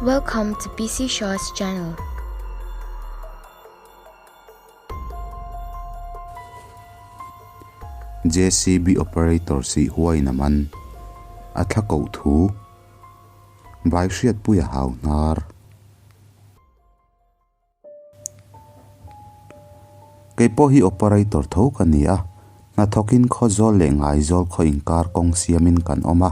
Welcome to PC Shaw's channel. JCB operator si huain a man a thla koh thu vai hriatpui a hau hnar. Kei pawh hi operator tho ka ni a, hnathawkin Khawzawl leh Ngaizawl khaw inkar kawng siamin kan awm a.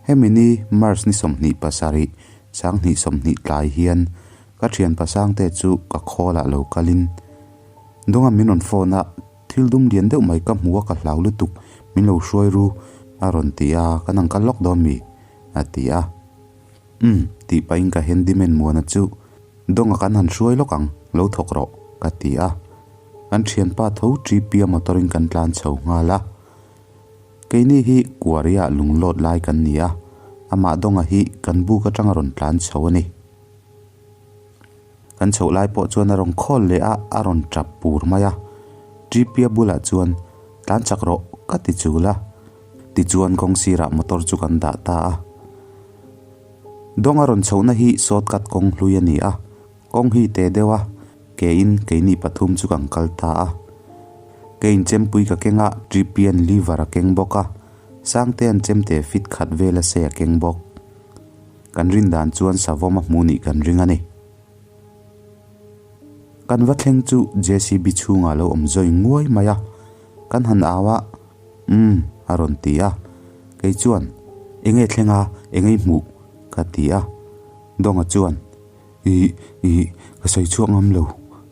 Hemi ni March ni 27, 2020 tlai hian ka thian pasangte chu ka khawlah lo kalin Dawnga min rawn phone a, thil dum lian deuh mai ka hmu a ka hlau lutuk, min lo hruai ru a rawn ti a, kan ang kal lawk dawn mi? a ti a. Umm, tih pahin ka handyman Muana chu Dawnga kan han hruai lawk ang, lo thawk rawh, ka ti a. Kan thianpa tho Tripia motor in kan tlan chho nghal a. Keini hi Kuaria lunglawt lai kan ni a, amah Dawnga hi kan buk atanga rawn tlan chho a ni. Kan chhoh lai pawh chuan a rawn khawl leh a, a rawn tap pur mai a. Tripia bulah chuan, Tlan chak rawh, ka ti chul a. Tichuan kawng sirah motor chu kan dah ta a. Dawnga rawn chhohna hi shortcut kawng hlui a ni a, kawng hi teh deuh a, kein keini pathum chu kan kal ta a. Kein chempui ka keng a, Tripian lever a keng bawk a, Sangtean chemte fit khat vel a sei a keng bawk. Kan rin dan chuan savawm a hmuh nih kan ring a ni. Kan va thleng chu JCB chhungah lo awm zawi nguai mai a, kan han au a, Umm, a rawn ti a. Kei chuan, Enge thleng a, enge i hmuh? ka ti a. Dawnga chuan, Ih, ih, ka sawi chhuak ngam lo,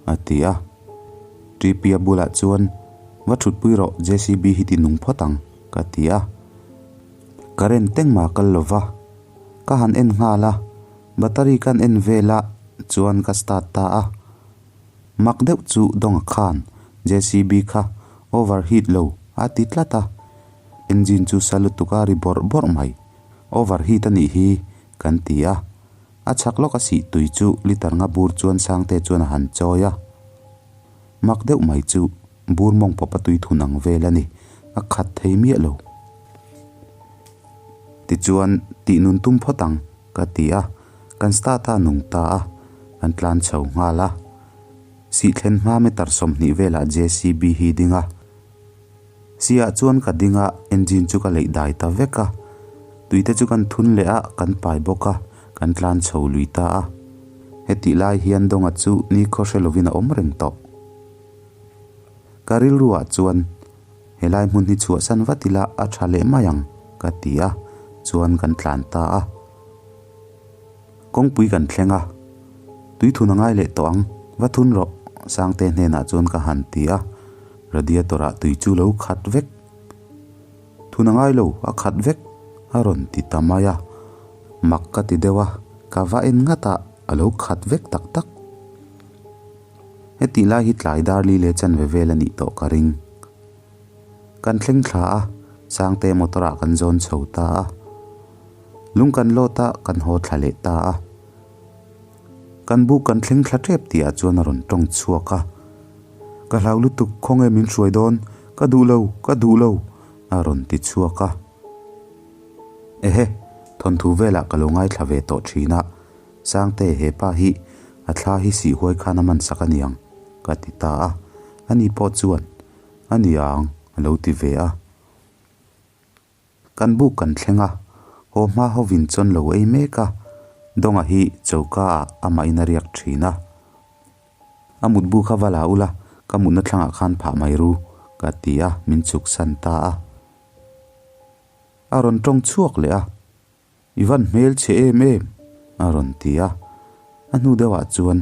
a ti a. Ṭipia bulah chuan, Va ṭhutpui rawh, JCB hi ti nung phawt ang, ka ti a. Current tengmah kal lo va, ka han en nghal a, battery kan en vel a, chuan ka start ta a. Mak deuh chu Dawnga khan JCB kha overheat lo a ti tlat a, engine chu sa lutuk a ri bawrh bawrh mai. Overheat a nih hi kan ti a, a chhak lawk a sih tui chu liter nga bur chuan Sangte chuan a han chawi a. Mak deuh mai chu bur mawng pawp a tui thun ang vel a ni, a khat thei miah lo. Tichuan tih nun tum phawt ang. Ka ti a, kan start a nung ta a, kan tlan chho nghal a. Sihthlen hma meter 20 velah JCB hi ding a. Sihah chuan ka ding a, engine chu ka leih dai ta vek a. Tuite chu kan thun leh a, kan pai bawk a, kan tlan chho lui ta a. Hetih lai hian Dawnga chu nikhaw hre lovin a awm reng tawh. Ka rilruah chuan Helai hmun hi chhuahsan vat ila a tha leh mai ang, ka ti a, chuan kan tlan ta a. Kawngpui kan thleng a, Tui thun a ngai leh tawh ang, va thun rawh, Sangte hnenah chuan ka han ti a, radiator ah tui chu lo khat vek. Thun a ngai lo, a khat vek, a rawn ti ta mai a. Mak ka ti deuh a, ka va en ngat a, a lo khat vek tak tak. Hetih lai hi tlai dar li leh chanve vel a nih tawh ka ring. Kan thleng thla a, Sangte motor ah kan zawn chho ta a. Lung kan lawt a, kan haw thla leh ta a. Kan buk kan thleng thla tep tih ah chuan a rawn tawng chhuak a. Ka hlau lutuk, khawnge min hruai dawn? Ka duh lo, ka duh lo! a rawn ti chhuak a. Ehe, thawnthu velah ka lo ngaithla ve tawh thin a. Sangte, he pa hi a thla hi sih huai khan a man sak a niang, ka ti ta a. Ani pawh chuan, A niang, a lo ti ve a. Kan buk kan thleng a, haw hma hovin chawn lo ei mek a, Dawnga hi choka ah amahin a riak thin a. A mutbu kha va la ula, ka mutna thlangah khan phah mai ru, ka ti a, min chuk san ta a. A rawn tawng chhuak leh a. I van hmel chhe em em? a rawn ti a. A hnu deuhah chuan,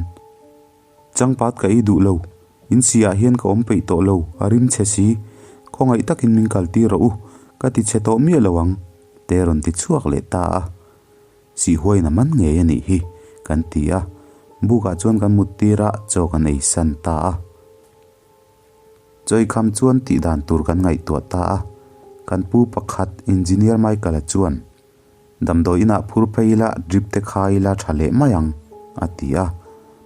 Changpat ka ei duh lo, in si ah hian ka awm peih tawh lo, a rim chhe si, khawngaih takin min kal tir rawh u, ka ti chhe tawh miah lo ang, te rawn ti chhuak leh ta a. Sihhuain a man ngei a nih hi, kan ti a. Bukah chuan kan mut tir a, chaw kan ei san ta a. Chawikham chuan tih dan tur kan ngaihtuah ta a, kan pu pakhat Engineer Michael-a chuan, Damdawi inah phur phei ila, drip te khai ila tha leh mai ang, a ti a.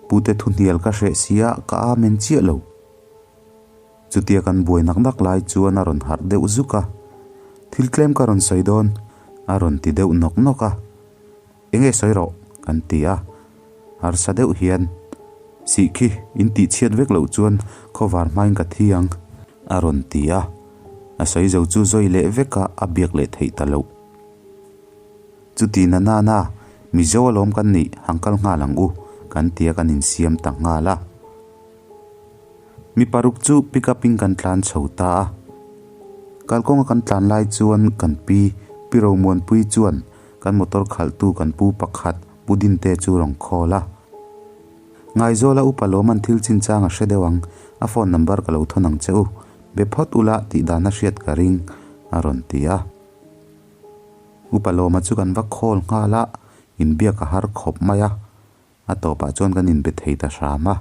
Pute thu hnial ka hreh si a, ka amen chiah lo. Chutia kan buai nak nak lai chuan a rawn harh deuh zuk a, Thil tlem ka rawn sawi dawn, a rawn ti deuh nawk nawk a. Enge sawi rawh? Kan ti a. Harsa deuh hian, Sih khi, in tih chhiat vek loh chuan khawvar hmain ka thi ang, a rawn ti a. A sawi zo chu zawi leh veka a biak leh theih ta loh. Chuti na na na, Mizo alawm kan nih, han kal nghal ang u, kan ti a kan insiam ta nghal a. Mi paruk chu pick up in kan tlan chho ta a. Kalkawnga kan tlan lai chuan kan pi, Pi Romuanpui chuan kan motor khalhtu kan pu pakhat Pu Dinte chu rawn call a. Ngaizawla upa lawm an thil chinchang a hre deuh ang, a phone number ka lo thawn ang che u, be phawt ula tih dan a hriat ka ring, a rawn ti a. Upa Lawma chu kan va call nghal a, inbiak a har khawp mai a, a tawpah chuan kan inbe thei ta hram a.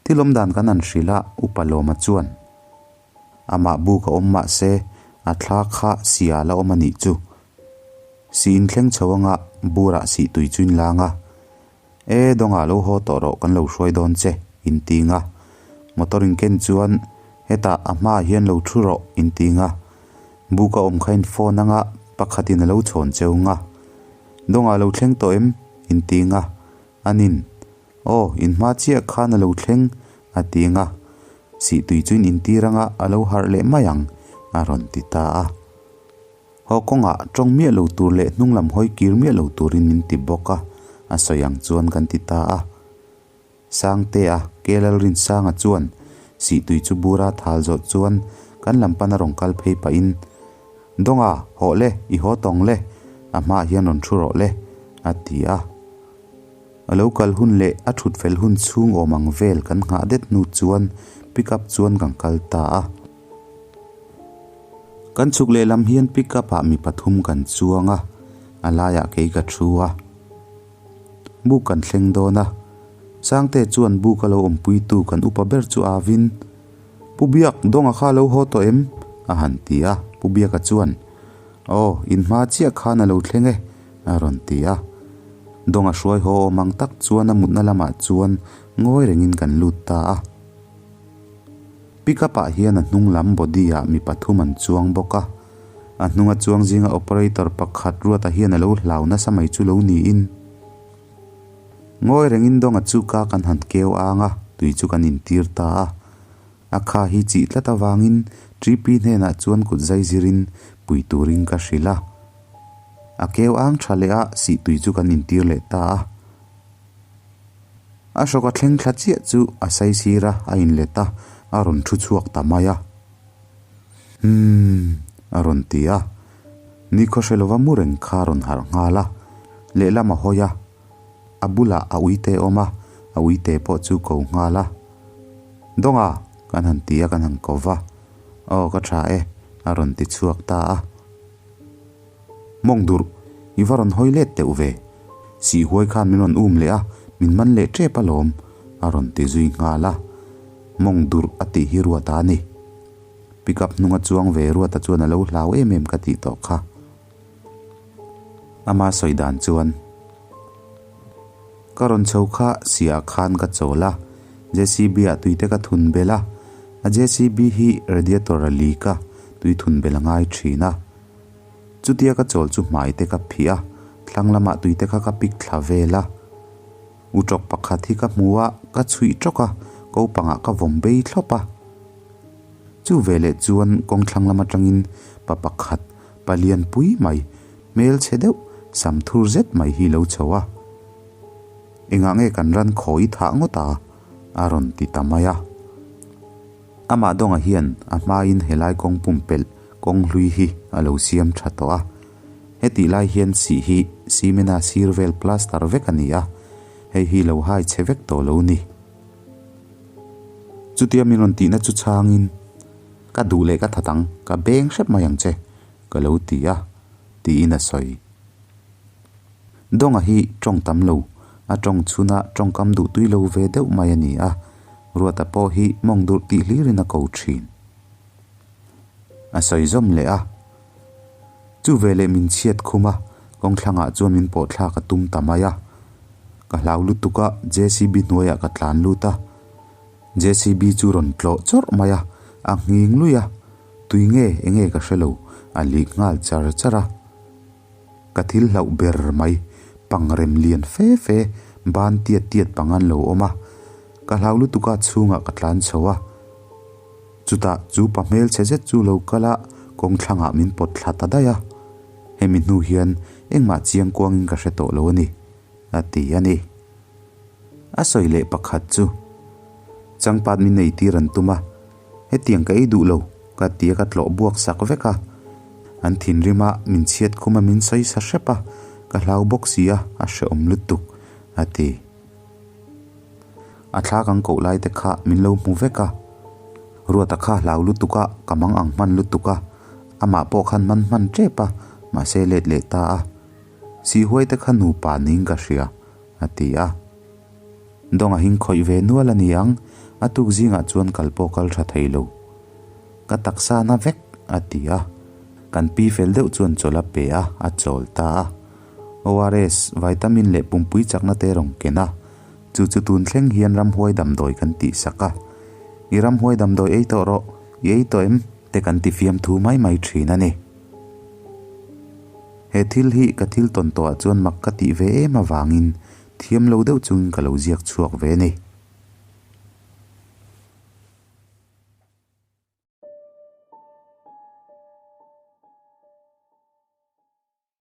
Thil awm dan kan han hrilh a, Upa Lawma chuan, Amah buk a awm mah se, a thla kha sia la awm a nih chu. Si inthleng chho anga burah sih tui chu in lang a. E, dawngah lo haw tawh rawh, kan lo hruai dawn che, in ting a. Motor in ken chuan, Hetah a hmaah hian lo thu rawh, in ting a. Buk a awm kha in phone anga pakhatin a lo chhawn cheu nga. Dawngah lo thleng tawh em? in ting a. Anin, Aw, in hma chiah khan a lo thleng, a ti anga. Sih tui chu in intir anga a lo harh leh mai ang, a rawn ti ta a. Haw kawngah tawng miah lo tur leh hnung lam hawi kir miah lo turin min ti bawk a, a sawi ang chuan kan ti ta a. Sangtea, Kelalrinsanga chuan Sihtui chu bura thal zawh chuan kan lam pana rawn kal phei pahin, Dawnga, hawh le, i haw tawng le, a hmaah hian rawn thu rawh le, a ti a. A lo kal hun leh a thut fel hun chhung awm ang vel kan nghah det hnu chuan pick up chuan kan kal ta a. Kan chhuk lehlam hian pick up ah mi pathum kan chuang a, a laiah kei ka thu a. Buk kan thleng dawn a, Sangte chuan buk a lo awmpuitu kan upa ber chu avin, Pu Biak, Dawnga kha a lo haw tawh em? a han ti a, Pu Biaka chuan, Aw, in hma chiah khan a lo thleng e, a rawn ti a. Dawnga hruai haw awm ang tak chuan a mutna lamah chuan ngawi rengin kan lut ta a. Pickup ah hian a hnung lam body ah mi pathum an chuang bawk a, a hnunga chuang zinga operator pakhat Ruata hian a lo hlau nasa mai chu lo niin. Ngawi rengin Dawnga chu ka kan han keu ang a, tui chu kan intir ta a. A kha hi chih tlat avangin TP hnenah chuan kut zai zirin pui turin ka hrilh a. A keu ang tha leh a, sih tui chu kan intir leh ta a. A hrawk a thleng thla chiah chu a sai sir a, a inlet a, a rawn thu chhuak ta mai a. Umm, a rawn ti a. Nikhaw hre lova mu reng kha a rawn harh nghal a, lehlam a hawi a. A bulah a uite a awm a, a uite pawh chu ko nghal a. Dawnga! kan han ti a, kan han ko va. Aw, ka tha e, a rawn ti chhuak ta a. Mawng durh, i va rawn hawi let deuh ve. Sih huai khan min rawn um leh a, min man leh tep alawm, a rawn ti zui nghal a. Mawng durh a tih hi Ruata a ni. Pick up hnunga chuang ve Ruata chuan a lo hlau em em ka tih tawh kha. Ama sawi dan chuan, Ka rawn chho kha siah khan ka chawl a, JCB ah tuite ka thun belh a, a JCB hi radiator a leak a, tui thun belh a ngai thin a. Chutia ka chawl chu hmai te ka phih a, thlang lamah tui te kha ka pik thla vel a. U tawk pakhat hi ka hmu a, ka chhuih tawk a, ko pangah ka vawm bei thlawp a. Chu veleh chuan kawng thlang lam atangin pa pakhat, pa lian pui mai, hmel chhe deuh, sam thur zet mai hi lo chho a. Engah nge kan ran khawi thah ngawt a? a rawn ti ta mai a. Amah Dawnga hian a hmain helai kawng pumpelh kawng hlui hi a lo siam tha tawh a. Hetih lai hian sih hi cement-a sir vel plaster vek a ni a, hei hi lo hai chhe vek tawh lo ni. Chutia min rawn tihna chu chhangin, Ka duh leh ka that ang, ka beng hrep mai ang che, ka lo ti a, tiin a sawi. Dawnga hi tawng tam lo, a tawng chhuna tawngkam duh tui lo ve deuh mai a ni a, Ruata pawh hi mawng durh tih hlirin a ko thin. A sawi zawm leh a, Chu veleh min chhiat khum a, kawngthlangah chuan min pawh thlak a tum ta mai a. Ka hlau lutuk a, JCB hnuaiah ka tlan lut a. JCB chu rawn tlawh chawrh mai a, a nghing lui a, tui nge enge ka hre lo, a lik nghal char char a. Ka thil hlauh ber mai. Pangrem lian fe fe ban tiat tiat pang an lo awm a, ka hlau lutuk a chhungah ka tlan chho a. Chutah chu pa hmelchhe zet chu lo kal a, kawng thlangah min pawt thla ta daih a. Hemi hnu hian engmah chiang kuangin ka hre tawh lo a ni, a ti a ni. A sawi leh pakhat chu, Changpat min nei tir an tum a, hetiang ka ei duh lo, ka ti a ka tlawh buak sak vek a. An thinrim a, min chhiat khum a min sawi sa hrep a, ka hlau bawk si a, a hrehawm lutuk, a ti. A thla kan koh lai te kha min lo hmu vek a, Ruata kha hlau lutuk a, ka mang ang hman lutuk a, amah pawh khan man hman tep a, mahse let leh ta a. Sihhuai te kha nupa niin ka hria, a ti a. Dawng a hing khawih ve nual a ni ang, a tuk zingah chuan kal pawh kal tha thei lo. Ka taksa na vek, a ti a. Kan pi fel deuh chuan chawl a pe a, a chawl ta a. ORS, vitamin leh pumpui chakna te rawn ken a. Chu chu tun thleng hian ramhuai damdawi kan tih sak a. I ramhuai damdawi ei tawh rawh, i ei tawh em? Te kan ti fiamthu mai mai thin a ni. He thil hi ka thil tawn tawhah chuan mak ka tih ve em avangin thiam lo deuh chungin ka lo ziak chhuak ve a ni.